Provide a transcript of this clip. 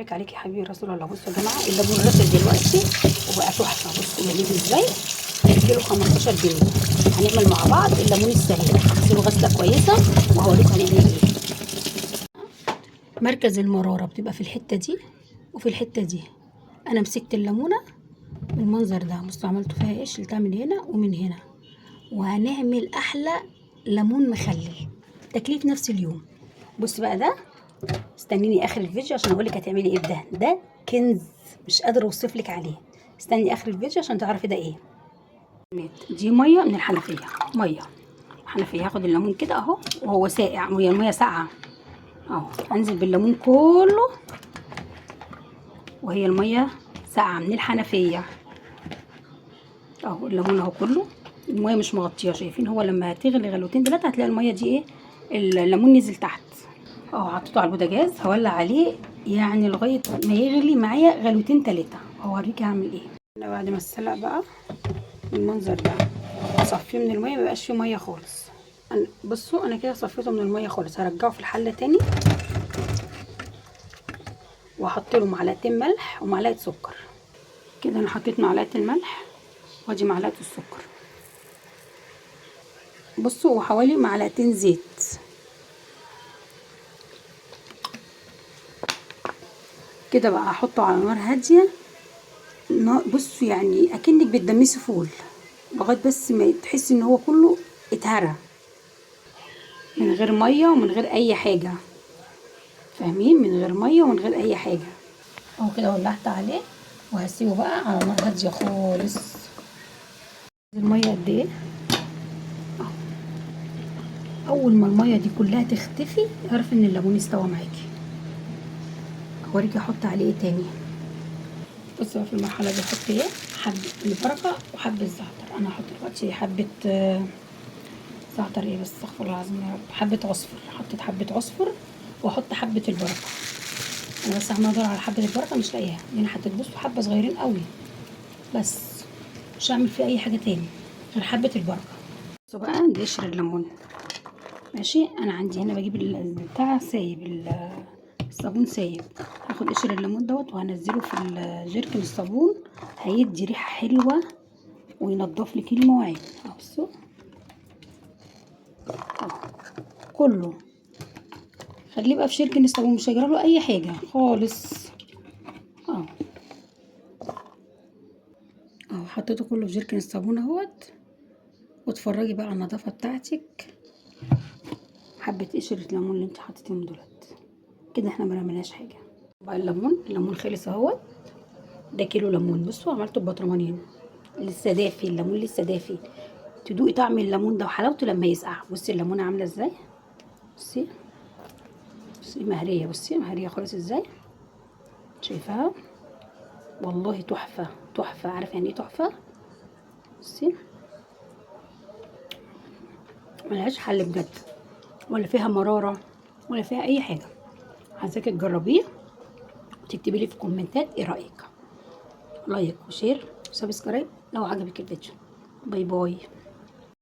بارك عليك يا حبيبي رسول الله. بصوا يا جماعة الليمون رطب دلوقتي وبقى تحفة. بصوا جميل ازاي، كيلو 15 جنيه. هنعمل مع بعض الليمون السريع، هغسله غسله كويسة وهوريكم هنعمل ايه. مركز المرارة بتبقى في الحتة دي وفي الحتة دي. انا مسكت الليمونه بالمنظر ده، بصوا عملت فيها ايه، شلتها من هنا ومن هنا، وهنعمل احلى ليمون مخلل تاكليه في نفس اليوم. بص بقى ده، استنيني اخر الفيديو عشان اقول لك هتعملي ايه بده. ده كنز مش قادرة اوصف لك عليه، استني اخر الفيديو عشان تعرفي ده ايه. دي مية من الحنفية، مية حنفية. هاخد الليمون كده اهو وهو ساقع، وهي المية ساقعه اهو، انزل بالليمون كله وهي المية ساقعه من الحنفية اهو. الليمون اهو كله، المية مش مغطيه، شايفين؟ هو لما هتغلي غلوتين ثلاثة هتلاقي المية دي ايه، الليمون نزل تحت اهو. حطيته على البوتاجاز، هولع عليه يعني لغاية ما يغلي معايا غلوتين ثلاثة، هوريكي هعمل ايه. انا بعد ما اتسلق بقى بالمنظر ده، صفيه من المية، مبقاش فيه مية خالص. بصوا انا كده صفيته من المية خالص، هرجعه في الحلة تاني واحط له معلقتين ملح ومعلقة سكر. كده انا حطيت معلقه الملح وادي معلقه السكر. بصوا وحوالي معلقتين زيت كده بقى. احطه على نار هادية. بصوا يعني اكنك بتدمسي فول، لغاية بس ما تحسي ان هو كله اتهرى من غير مية ومن غير اي حاجة، فاهمين؟ من غير مية ومن غير اي حاجة اهو. كده ولعت عليه وهسيبه بقى على نار هادية خالص. المية قد ايه اهو. اول ما المية دي كلها تختفي اعرف ان الليمون استوى معاكي. هوريكي احط عليه ايه تاني. بصوا في المرحلة دي احط ايه، حبه البركة وحبه زعتر. انا هحط دلوقتي حبه زعتر ايه بس، استغفر الله العظيم يا رب، حبه عصفر. حطيت حبه عصفر واحط حبه البركة. انا بس عماله ادور على حبه البركة مش لاقيها، لان حطيت بصوا حبه صغيرين قوي بس، مش هعمل فيه اي حاجة تاني غير حبه البركة. بصوا بقى دي قشر الليمون ماشي. انا عندي هنا بجيب البتاع سايب، الصابون سايب. هاخد قشر الليمون دوت وهنزله في الجيركن الصابون، هيدي ريحه حلوة وينضف لك المواعين. بصوا اهو كله، خليه بقى في شركن الصابون، مش هيجرى له اي حاجة خالص. اهو اهو حطيته كله في جيركن الصابون اهوت. واتفرجي بقى على النظافة بتاعتك. حبه قشرة ليمون اللي انت حطيتيهم دولت كده، احنا ما رميناش حاجة. بقى الليمون خلص اهوت. ده كيلو ليمون، بصوا عملته ببطرمانين، لسه دافي الليمون، لسه دافي. تدوقي طعم الليمون ده وحلاوته لما يسقع. بصي الليمونه عامله ازاي، بصي بصي مهريه، بصي مهريه خالص ازاي، شايفاها؟ والله تحفة تحفة. عارفه يعني ايه تحفة؟ بصي ملهاش حل بجد، ولا فيها مرارة ولا فيها اي حاجة. عايزاكي تجربيه وتكتبي لي في الكومنتات ايه رايك. like و share و subscribe لو عجبك الفيديو. bye bye.